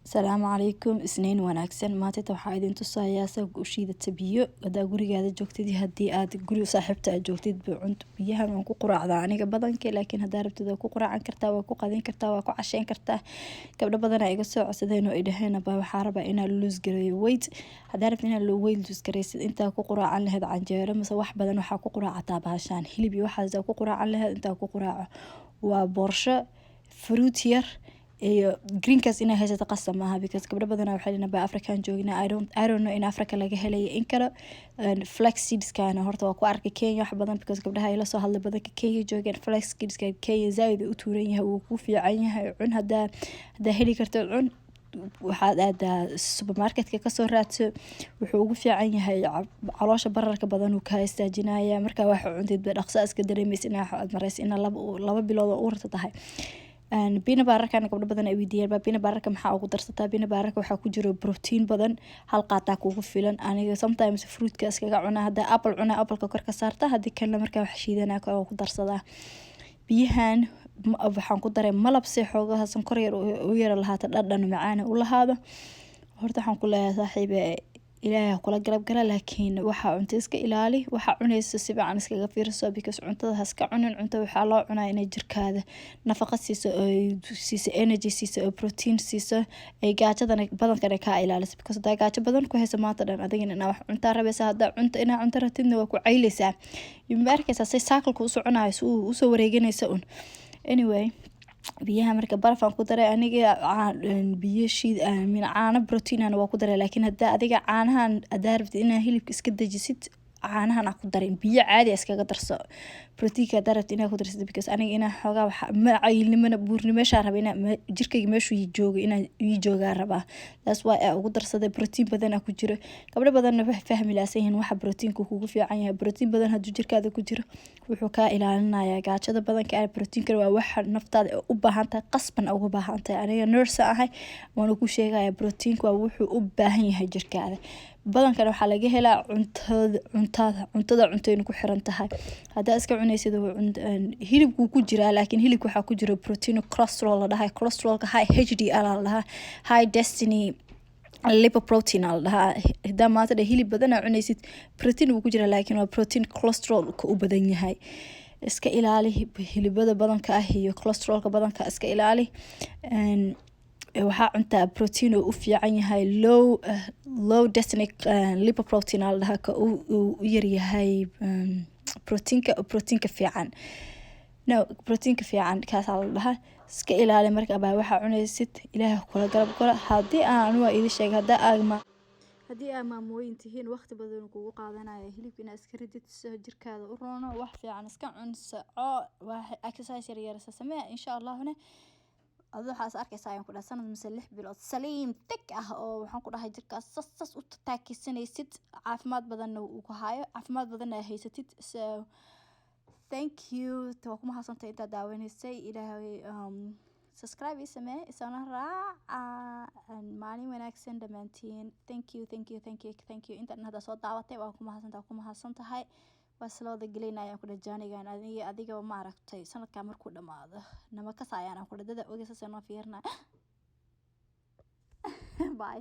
Asalaamu calaykum, Isniin wanaagsan. Maanta waxaa idin tusayaa sida u shiidata biyo hadaa gurigaada joogtid, haddii aad guri saaxiibta aad joogtid. Cunto biyahan waan ku quraacdaa aniga badankii, laakiin haddaa rabtid waa ku quraacan kartaa, waa ku qadin kartaa, waa ku casheyn kartaa. Gabdho badan ayaa iga soo codsadeen oo ay dhaheen, "Abaa, waxaa rabaa inaan lose gareeyo weight." Haddaa rabtid inaad weight lose gareysid, intaa ku quraacan lahayd canjeero mase wax badan, waxaa ku quraacataa bahashaan. Hilib iyo waxaas ku quraacan lahayd, intaa ku quraaco. Waa boorsho, fruit yar iyo greenkaas inaa haysato qasab maaha, because gabdho badanaa waxay dhaheen, "Baa African joognaa." I don't know in Africa laga helaya in kale. Flax seedskana horta waa ku arkay Kenya wax badan, because gabdhaha ay la soo hadlay badanka Kenya joogeen. Flax seedska Kenya zaaid u tuuran yahay, wuu ku fiican yahay. Cun hadaa heli karto, cun. Waxaad aadaa supermarketka, kasoo raadso. Wuxuu ugu fiican yahay caloosha bararka badan uu kaa istaajinaya. Markaa waxa cuntid ba dhaqso iska dareemaysa inaa aad maraysa inaa 2 bilood oo uurta tahay. Peanut butterkana gabdho badan ay weydiiyeen, "Baa peanut butterka maxaa ugu darsataa?" Peanut butterka waxaa ku jiro protein badan, hal qaataa kugu filan. Aniga sometimes fruitka iskaga cunaa. Haddaa apple cunaa, appleka kor ka saarta. Haddii kalena markaa wax shiidanaa ku darsadaa. Biyahan waxaan ku daray malab si xoogaha sonkor yar u yara lahaata, dhadhan macaan u lahaado. Horta waxaan ku leeyahay, saaxiibe, Ilaahay ha kula garab gala, laakiin waxaa cunto iska ilaali. Waxaa cunaysa si fiican iskaga fiirso, because cuntada ha iska cunin. Cunto waxaa loo cunaa inay jirkaada nafaqo siiso, oo siiso energy siiso, oo protein siiso, ay gaajadana badankana kaa ilaaliso, because haddaa gaajo badan ku hayso maanta dhan, adigana inaa wax cuntaa rabaysa. Haddaa cunto inaa cunto rabtidna, waa ku cayleysaa. Ma arkaysaa say cycle-ka u soconayo, si uu usoo wareeganaysa un? Anyway, biyaha marka barafaan ku daray aniga. Biyo shiid caano protein ana waa ku daray, laakiin hadaa adiga caanahan hadaa rabtid inaa hilibka iska dejisid, caanahan ha ku darin, biyo caadi iskaga darso. Proteinka hadaa rabtid inaa ku darsid, because aniga inaa xoogaa waxa ma cayilnimana buurnimo meeshaa raba, inaa jirkayga meeshuu joogo inaa ii joogaa rabaa. Taas waa aa ugu darsaday. Protein badan aa ku jiro. Gabdho badanna waxay fahmi laasan yihiin waxa proteinka kugu fiican yahay. Protein badan hadduu jirkaada ku jiro, wuxuu kaa ilaalinayaa gaajada badanka ah. Proteinkana waa waxa naftaada u baahan tahay, qasban uga baahan tahay. Aniga nurse ahay, waana ku sheegaya, proteinka waa wuxuu u baahan yahay jirkaada. Badankana waxaa laga helaa cuntada. Cuntada cuntayna ku xiran tahay. Haddaa iska cunaysid hilibkuu ku jiraa, laakiin hilibka waxaa ku jira protein cholesterol la dhahay. Cholesterolka high HDL la dhahaa, high density lipoprotein la dhahaa. Hadaa maanta dhan hilib badan aa cunaysid, protein wuu ku jiraa, laakiin waa protein cholesterolka u badan yahay. Iska ilaali hilibada badanka ah iyo cholesterolka badanka iska ilaali. Waxaa cuntaa protein oo u fiican yahay, low density lipoprotein aa la dhahaa, ka u yaryahay proteinka, proteinka fiican, no, proteinka fiican kaasaa la dhahaa. Iska ilaali marka, abaa, waxaa cunaysid. Ilaahay kula garab galo. Haddii aan waa idin sheegay, haddii aa maamooyin tihiin, waqti badan kugu qaadanaya hilibka inaad iska ridid. Si jirkaada u roono, wax fiican iska cun, soco, wax exercise yar yar samee. Insha Allahna adu waxaas arkaysaa, ayaan ku dhahay, sanad mise 6 bilood saliim thick ah, oo waxaan ku dhahay jirkaas sas sas u taakisanaysid, caafimaad badanna uu ku hayo, caafimaad badanna aa haysatid. So thank you, waa ku mahadsantahay intaad daawanaysay. Ilaahay subscribe ii samee, isana raaca. Maalin wanaagsan dhammaantiin. Thank you, thank you, thank you, thank you. Intaan hadda soo daawatay, waa ku mahadsantahay, waa ku mahadsan tahay. Waa isla wada gelinaya ku dhahay journeygan adiga adigaba. Ma aragtay, sanadkaa markuu dhamaado nama kasayaan ku dhahay dada ogeysa noo fiirina. Bye.